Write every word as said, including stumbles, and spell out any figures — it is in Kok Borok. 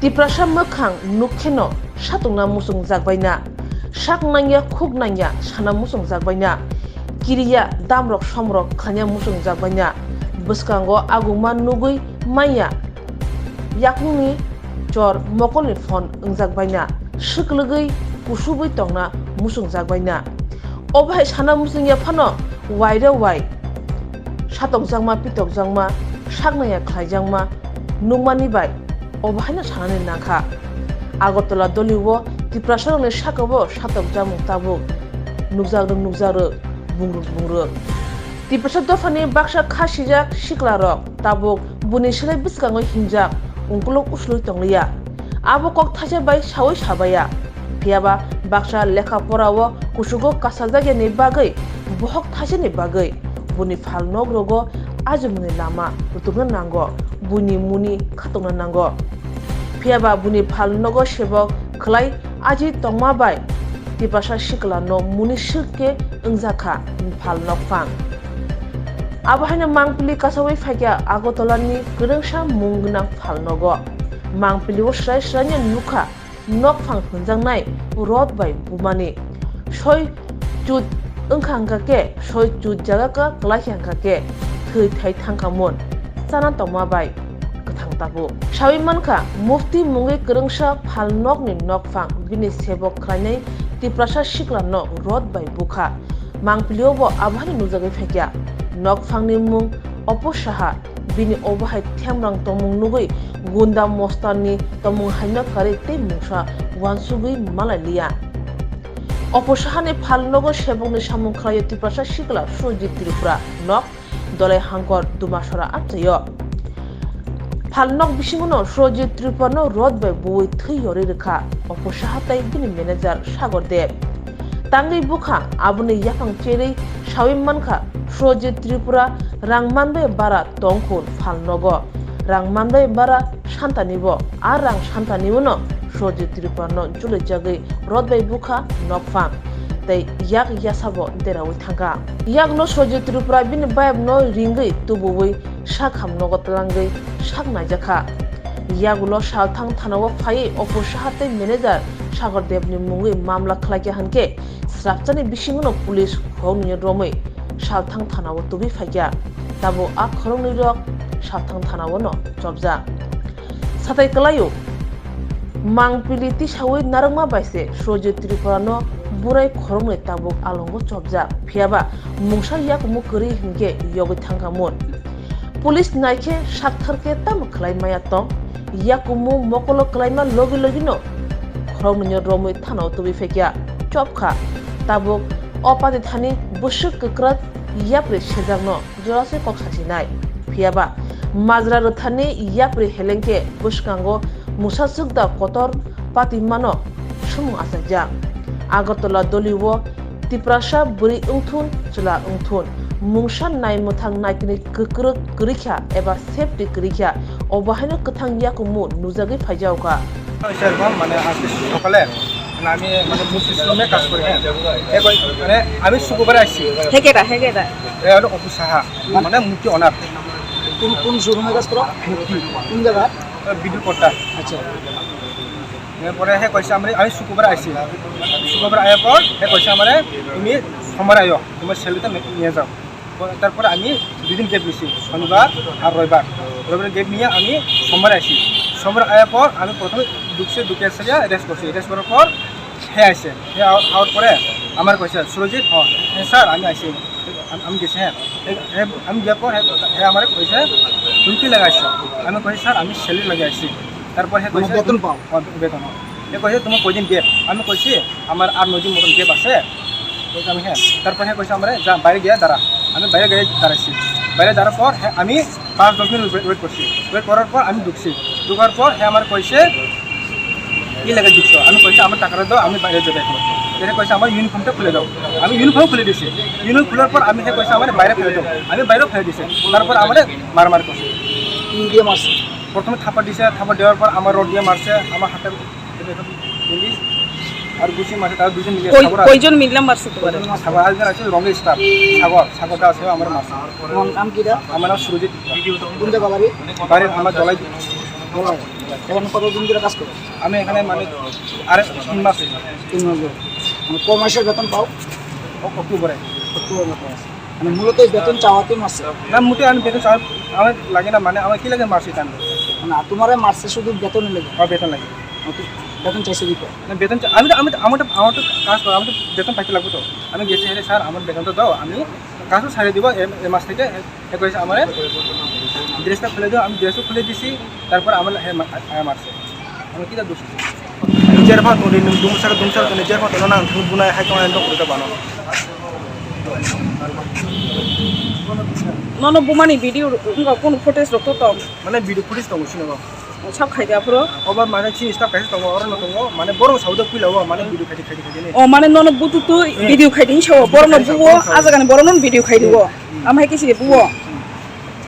Tiprasa mwkhang nuk kheno satokna muchungjak baina, sak nangya khuk nangya sana muchungjak baina, kiriya damrok somrok khlaiya muchungjak baina, bwskango aguma nugwi manya yakungni chor mokolni phone wngjak baina, swklwgwi kusubwi tongna muchungjak baina. Obo hai sana muchungya phano waire wai satokjakma, pitokjakma, saknaya khlaijakma nukmani bai obo haino sanani nangkha. Agartala doli o Tiprasarokni sakao satokjakmung tabuk nukjakrwk nukjakrwk, bungrwk bungrwk. Tiprasa dophani baksa kha sijak siklarok tabuk buini slai bwskango himjak, ungkuluk uslui tongliya. Abo kok thaisa bai saui sabaiya. Phiyaba baksa lekha porao kuchugo kasajakya ni bagwi, bohok thaisani bagwi buini phal nok rogo ajimungni lama rwtwkna nango, buini muni khatokna nango. Phiyaba buini phal nogo sebok khlai aji tongma bai Tiprasa sikla no muni swk khe wngjakha phal nokphang. Abo haino Mangpili kasaui phaikha Agartala ni kwrwngsa mung gwnang phal nogo. Mangpili o srai srai no nukha nokphang hwnjaknai rot bai bumani. Soi chut wngkha hwnkha khe, soi chut jaga ka kwlai khe hwnkha khe, thwi thai thangkha mun, chana tongma bai kwthang tabuk. Saui mankha, mufti mungwi kwrwngsa phal nokni nokphang bini sebok khlainai Tiprasa sikla no rot bai bukha. Mangpili o bo abo haino nukjagwi phaikha. Nokphangni mung Opo Saha. Bini obo hai themrang tongmung nugwi gunda mostarni tongmung haino karwi tei mungsa uansugwi malai liya. Opo Sahani phal nogo sebokni samung khlaio Tiprasa sikla Surjit Tripura nok Dolai Hangkor Dumasora amchaio. Phal nok bisingono Surjit Tripurano rot bai buwi thwi yorwi rwkha Opo Saha tei bini manager Sagor Deb. Tangwi bukha aboni yaphang cherwi saui mankha Surjit Tripura rang manbai bara tongkhun phal nogo. Rang manbai bara santanibo, a rang santanibono Surjit Tripurano julaijagwi rot bai bukha nokphang tei yak yasabo deraui thangkha. Yakno Surjit Tripura bini bayapno ringwi tubuwi sakham nogo tlangwi sak naijakha. Yagulo Salthang thanao phaiwi Opo Saha tei manager Sagor Debni mungwi mamla khlaikha hwnkhe, srapchani bisingono police khoroknwino romwi Salthang thanao tubui phaikha. Tabuk a khoroknwirok Salthang thanaono chopjak. Satai kwlaio, Mangpili tisaui narwkma bai se Surjit Tripurano burai khoroknwi tabuk alongo chopjak. Phiyaba mungsa yakumu kwrwi hinkhe yogwi thangkha mun. Police naikhe sakthar khe tamo khlai maya tong? Yakumu mokolo kwlaima logi logino khoroknwino romwi thanao tubui phaikha. Chopkha. Tabuk o pati thani bwswk kwkrak yapri sejakno jora se kok sasinai. Phiyaba majra rwthani yapri helengkhe bwskango musaswk da kotor patimano sumung achaijak. Agartala doli o Tiprasa bwrwi wngthun, chwla wngthun, mungsa naimwthang naitini kwkrwk kwrwikha eba safety kwrwikha, obo haino kwthang yakumu nujagwi phaijaokha. সেরকম মানে আজকে সকালে মানে আমি মানে মুফতি শ্রমে কাজ করি, হ্যাঁ। এবার মানে আমি শুক্রবারে আসছি। হেকেটা, হেকেটা। এ হলো অপু সাহা, মানে মুফতি ওনার। কোন, কোন শোরুমে কাজ করো? মুফতি। কোন জায়গা? এ, বিদুর কট্টা। আচ্ছা। এরপরে হে কইছে আমরা, আমি শুক্রবারে আইছি। শুক্রবারে আয়ার পর হে কইছে আমারে, "তুমি সোমবারে আইও, তোমার স্যালারিটা নে-, নিয়ে যাও।" তারপরে আমি দুদিন গ্যাপ নিছি, শনিবার আর রবিবার। রবিবার গ্যাপ নিয়ে আমি সোমবারে আসি। সোমবার আয়ার পর আমি প্রথমে ঢুকছি, ঢুকে এসে রেস্ট করছি। রেস্ট করার পর হে আইছে। হে আ-, আওয়ার পরে আমার কইছে, "সুরজিৎ?" "হ।" "হ্যাঁ স্যার, আমি আইছি।" আমি, আমি গেছি, হ্যাঁ। হে, হে, আমি গিয়ার পর হে, হে আমারে কইছে, "তুমি কি লাগি আইছো?" আমি কইছি, "স্যার, আমি স্যালারি লাগি আইছি।" তারপর হে মানে কইছে, বেতন পাও? "হ্যাঁ, বেতন, হ্যাঁ।" হে কইছে, "তোমার কয়দিন গ্যাপ?" আমি কইছি, "আমার আর নয় দিন মতন গ্যাপ আছে।" কইছে, আমি, "হ্যাঁ।" তারপর হে কইছে আমারে, "যা, বাইরে গিয়ে দাঁড়া।" আমি বাইরে গিয়ে দাঁড়াইছি। বাইরে দাঁড়ার পর হে, আমি পাঁচ দশ মিনিট ওয়েট, ওয়েট করছি। ওয়েট করার পর আমি ঢুকছি। ঢুকার পর হে আমার কইছে, "কি লাগে ঢুকছো?" আমি কইছি, "আমার টাকাটা দাও, আমি বাইরে যাবো এখন।" এরে কইছে, "আমার ইউনিফর্মটা খুলে দাও।" আমি ইউনিফর্ম খুলে দিছি। ইউনিফর্ম খোলার পর আমি, হে কইছে, "আমার বাইরে ফেলে দাও।" আমি বাইরেও ফেলে দিছি। তারপর আমারে মারামারি করছে। কি দিয়ে মারছে? প্রথমে থাপড় দিছে, থাপড় দেওয়ার পর আমার রড দিয়ে মারছে, আমার হাতে আর গুছি মারছে, তারা দুজন মিলে কই-, সাগর আর কয়জন মিললাম মারছে তোমারে? সাগর আরেকজন আছে, রঙের স্টার, সাগর, সাগরটা আছে, আমার মারছে। তোমার নাম কিটা? আমার নাম সুরজিৎ। কোন জায়গা বাড়ি? বাড়ি আমার জলাই। জলাই। এখানে কতদিন ধরে কাজ করো? আমি এখানে মানে আরে তিন মাস হয়েছে। তিন মাস ধরে। মানে ক মাসের বেতন পাও? অক্টোবরে। অক্টোবর মাসে। মানে মূলত এই বেতন চাওয়াতে মারছে? না, মোটে আমি বেতন চাওয়া আমার লাগে না, মানে আমার কি লাগে মারছে তাহলে? মানে তোমারে মারছে শুধু বেতন লাগে? আমার বেতন লাগে। বেতন চাইছে কি? না, বেতন চা-, আমি তো, আমি তো, আমার তো, আমার তো কাজ করা, আমি তো বেতন পাইতে লাগবো তো। আমি গেছি, "আরে স্যার, আমার বেতন তো দাও, আমি কাজও ছাড়িয়ে দিব এ, এ মাস থেকে।" এ কইছে আমারে, "ড্রেসটা খুলে দাও।" আমি ড্রেসও খুলে দিছি, তারপর আমার হে মা-, আ-, আ-, মারছে। আমি কিতা দোষ করছি? নিজের ভাত ওরে নুন দুমসার দুমসার তো নিজের ভাত ওরে নাং থাকবো না, হাই তোমার একদম উল্টা বানাও। Nono bumani video wngkha, kunu footage rok to tong? Mane video footage tongo sini bo. Sab khaidi aphuru? Obo mane chini staff kaisa tongo, oro no tongo, mane borok sauda puila o, mane video khaidi khaidi khaidi ni. O mane nono butu tu video khaidi ni sao, borok no buo, a jaga ni borok no video khaidi o. Amhai kisi buo.